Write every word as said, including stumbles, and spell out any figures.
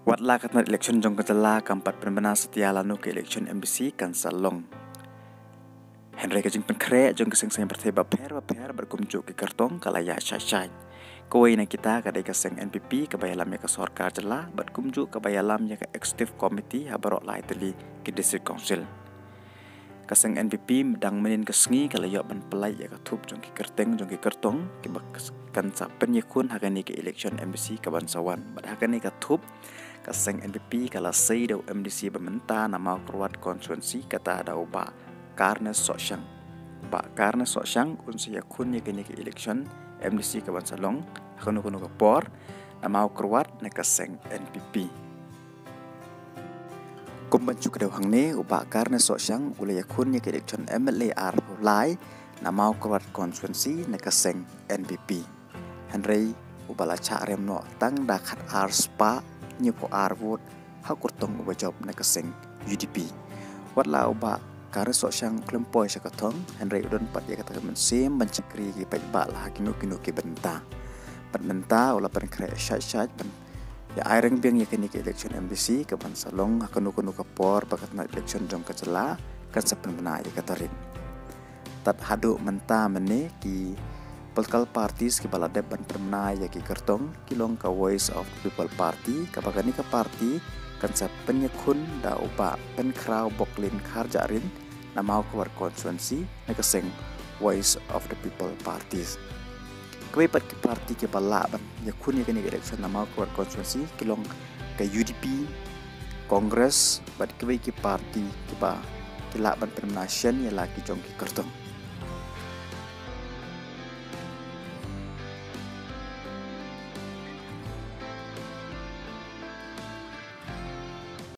Wat la ka tnat election jong ka jylla kam pat pynbna satia lano ka election M D C kan sa long. Hynrei ka jingpynkhreh jong ki seng saiñ pyrthei bapher bapher bad kumjuh ki kyrtong ka la ïaid shai shai. Kawei na kita ka dei ka seng N P P kaba ïalam ïa ka sorkar jylla bad kumjuh kaba ïalam ïa ka executive committee ha baroh lai tylli ki district council. Ka seng N P P dang mynnin ka sngi ka la ïoh ban pynlait ïa ka thup jong ki kyrteng jong ki kyrtong kiba kan sa pynïakhun ha kane ka election M D C kaban sa wan. Bad ha kane ka thup ka seng N P P ka la sei da u M D C ba mynta na Mawkyrwat constituency kata da u Bah Carnes Sohshang. Bah Carnes Sohshang un sa ïakhun ïa kane ka election M D C kaban sa long ha kano kano ka por na Mawkyrwat na ka seng N P P. Kum ban shu kdew hangne u Bah Carnes Sohshang u la ïakhun ïa ka election M L A arphew lai na Mawkyrwat constituency na ka seng N P P. Hynrei u ba la chah rem noh tang da khat ar spah hynñiewphew ar vote ha kyrtong uba jop na ka seng U D P. Wat la u Bah Carnes Sohshang u khlem poi sha ka thong hynrei u don pat ïa kata ka mynsiem ban shakri ïa ki paidbah la ha kino kino ki bynta. Bad mynta u la pynkhreh shait shait ban ïa ai reng biang ïa kane ka election M D C kaban sa long ha kano kano ka por ba ka tnat election jong ka jylla kan sa pynbna ïa ka tarik. Tad haduh mynta mynne ki political parties kiba la dep ban pynbna ïa ki kyrtong ki long ka Voice of the People Party kaba kane ka party kan sa pynïakhun da u Bah Pynkhraw Boklin Kharjahrin na Mawkyrwat constituency na ka seng Voice of the People Parties. Kawei pat ki party kiba lah ban ïakhun ïa kane ka election na Mawkyrwat constituency ki long ka U D P, Congress bad kawei ki party kiba ki lah ban pynbna shen ïa la ki jong ki kyrtong.